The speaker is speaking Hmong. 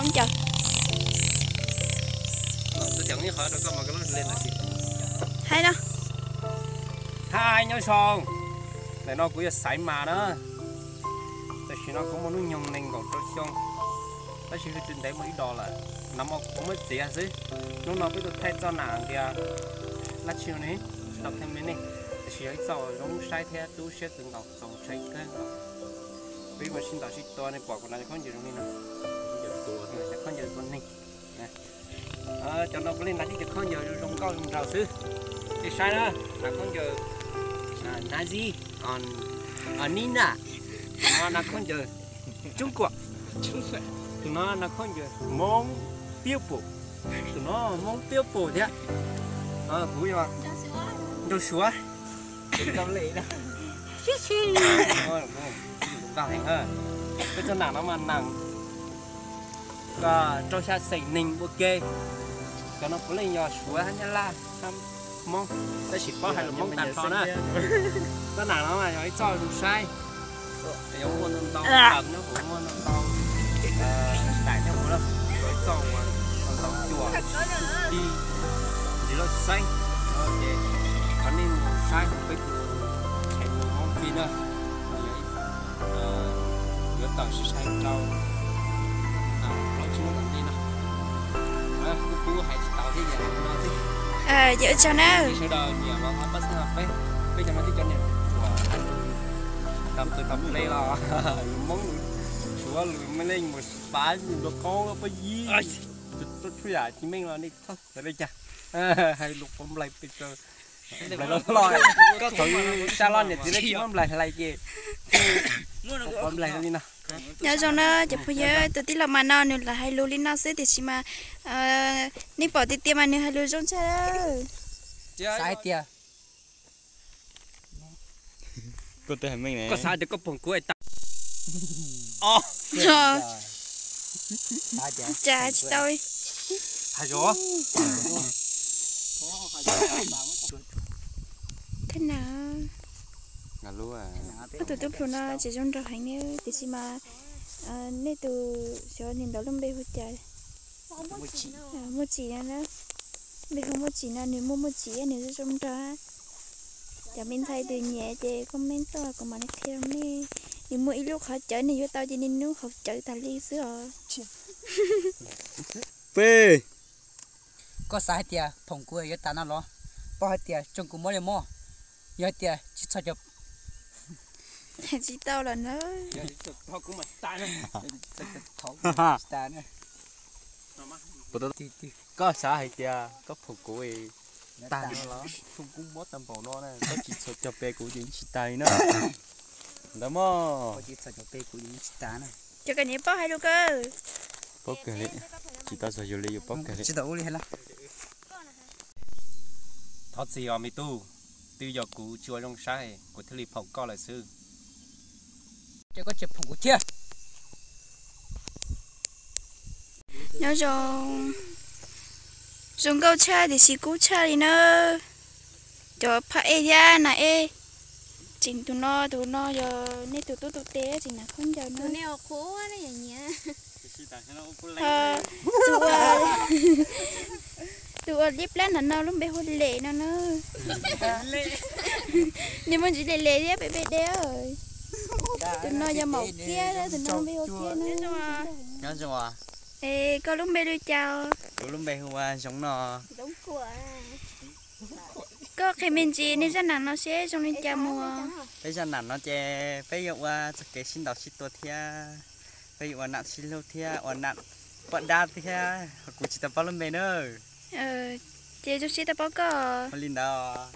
Cov, hais no. Hais nyob zoo, ntawm no kuv yog Xaiv Mas na. Tam sim no kuv muaj hnub nyoog nees nkaum rau xyoo, tab sis hwj txwv ntev muaj ib dos lawm, no mas kuv muab txiav xwb. Hnub no peb tuaj thaij txoj nam tias dab tsi no ne, tsis tau qhia me nej, tab sis yog ib txoj zoo saib thiab tu siab kawg nkaus, txaus ntshai kawg nkaus. Peb mus sib ntaus sib tua nej pom kuv hnav cov khaub ncaws zoo li no, cov khaub ncaws tua neeg. Cov no puav leej hnav tib cov khaub ncaws zoo nkauj zoo nraug xwb. Nej saib na, hnav khaub ncaws Nazi, Nina, tus no hnav khaub ncaws Trung Quốc, tus no hnav khaub ncaws Hmoob Piab Pum, tus no Hmoob Piab Pum thiab. Kuv yog nraug Suav. Peb txoj nam no mas nam rau xya xeem neeg ua ke. Cov no puav leej yog Suav hab Nyab Laj hab Hmoob, tab sis paub hais lus Hmoob tag nrho na. Txoj nam no mas yog ib txoj zoo saib, yog muaj ntau ntau qees nyob hauv, muaj ntau ntau daim nyob hauv, yog ib txoj uas ntau ntau cuam tij ntsis loj xeeb. Ces thov nej mus saib hauv peb tus channel Hmoob Fij na, yuav tawm sai sai rau plaub tsib hnub tom ntej no. Kuv kuj hais tsis tau thiab, yam no xwb. Ces ua tsaug na. Sawv daws nyiam los pab txhawb nqa peb, peb cov no twb cov niam uas hais lus tau qw tau ple los lus Hmoob lus Suav lus me leej mus pav lus nrog qoob pab yig, txhua yam tsis meej los nej txhob xav li cas. Hais lus Nplais pes tsawg, Nplais loj loj, koj thaum sab loj niam txiv lawv tsis muab Nplais hlais ces Nplais li no. Nyob zoo na cov phooj ywg, tus tij laug mas no nws lam hais lus li no xwb tiam sis mas nej pom tiag tiag mas nws hais lus zoo tshaj. Xav hais tias, koj xav hais tias koj phoom kuv tas. Tsa tsis tau. Thab na, koj tus tub plhu no tseem zoo nraug heev ne, tiam sis mas nej tus xyov nws ntaus lub npe hu cas? Muaj Tsim no na. Npe hu Muaj Tsim no, nws muaj Muaj Tsim nws zoo zoo nraug. Cov me ntxhais tus nyiam ces comment tuaj kuv mam li qhia rau nej. Nws muaj ib lub qhov cawv nws yuav tau ces nws nub qhov cawv tas li xwb os. Peb, koj xav hais tias phoom kuv yuav tas no los? Paub hais tias tsoo kuv mob li mob, yog hais tias tsis txhos cov, tsis tau los na. Koj xav hais tias koj phoom kuv tas no los? Phoom kuv mob tag npaum no na, koj tsis txhos cov pe kuv ces yeej tsis tas li na. Ntawd mog. Cov koj niam paub hais lus kawg. Paub kawg li, tsis tau txog yus li yus paub kawg li. Thov txim os me tub, twb yog kuv tsis ua zoo saib kuv thiaj li phoom koj lawm xwb. Ces koj tsis phoom kuv thiab. Nyob zoo, zoo nkauj tshaj tiam sis kub tshaj li na. Cov phaj ej thiab nas ej. Tseem tus no, tus no yog nej tus tub tus tes tseem hnav khaub ncaws no. Tus ua liab plab ntawm no lub npe hu Lem no na. Nws muaj ntsis lem lem thiab pem pem de. Tus no yog Maum Kiab, tus no npe hu Kiab na. Es koj lub npe li cas? Kuv lub npe hu ua Zoov no. Koj qhia me ntsis nej zaj nam no seb zoo li cas mus. Peb zaj nam no ces peb yuav ua txoj kev sib ntaus sib tua thiab, peb yuav ua nam sib hlub thiab ua nam poj dab thiab. Kuv tsis tau paub lub npe na. Ces zoo siab tau paub koj. Ua li ntawd.